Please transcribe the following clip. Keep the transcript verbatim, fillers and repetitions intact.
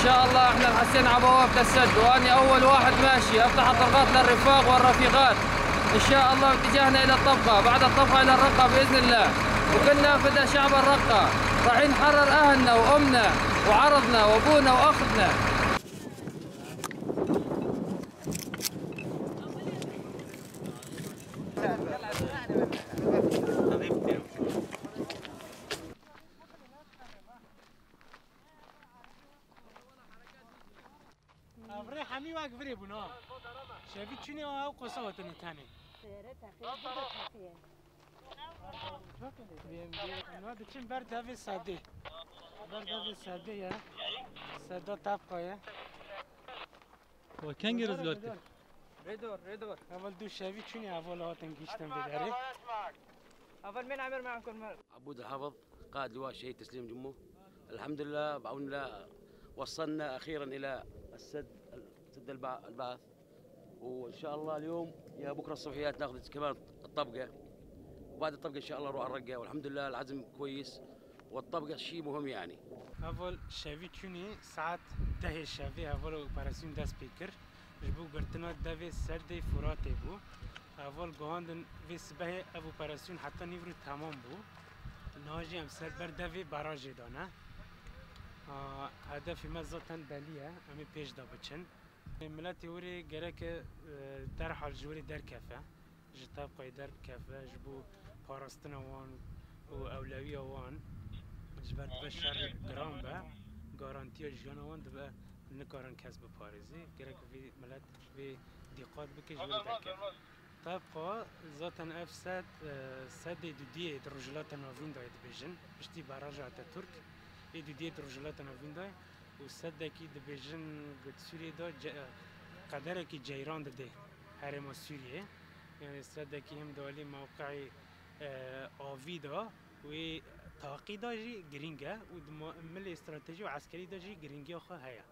إن شاء الله إحنا الحسين عبوابة السد، وأني أول واحد ماشي أفتح الطرقات للرفاق والرفيقات. إن شاء الله اتجاهنا إلى الطبقة، بعد الطبقة إلى الرقة بإذن الله. وكلنا فدى شعب الرقة، راح نحرر أهلنا وأمنا وعرضنا وأبونا وأختنا. Ev rê hemî wek virê bûn ha. Şevî çûnê ew qosa hatine tenê. Bêm bê, no diçin ber devê sedê. Ber devê sedê ye. Seda tepqa ye. We kengî rizgar kir? Rêdor, rêdor. Heval du şevî çûnê heval hatin gihiştin vê derê. Heval min emir me ankur mer. عبود الحافظ، قائد لواء الشهيد تسليم جمو. الحمد لله، بعون الله وصلنا أخيرًا إلى السد، سد البع-، البعث. وإن شاء الله اليوم يا بكرة الصبحيات ناخذ كمان الطبقة، وبعد الطبقة إن شاء الله نروح على الرقة، والحمد لله العزم كويس، والطبقة شيء مهم يعني. Heval şevî çûnê saet dehê şevê heval operasyon dest pê kir. Ji bo girtina devê serdê Furatê bû. Heval guhandin vê sibehê ev operasyon heta nîvro temam bû. Niha jî em ser ber devê barajê de ne. A, hedefê me zaten belî ye, em ê pêş de biçin. Miletê wirê gereke, e, derhal ji wirê derkefe, ji tevqayê derkefe, ji bo parastina wan û ewlewiya wan, ji ber dibe şer giran be, garantiya jiyana wan dibe nikarin kes biparêzê. Gerek vê milet vê dîqat bike, ji wirê derkeve. Tevqa zaten ev sed, e, sedê dudiyê di Rojhilata Navîn de dibêjin, piştî baraja Atatürk, ê dudiyê di Rojhilata Navîn de û sedekî dibêjin ku di Sûriyê de ce-, qederekî ceyran dide herêma Sûriyê. Yani sedekî hem di alî mewqeyê, e, avî de wê taqî de jî girîng e û di ma-, milê stratejî û eskerî de jî girîngiya xwe heye.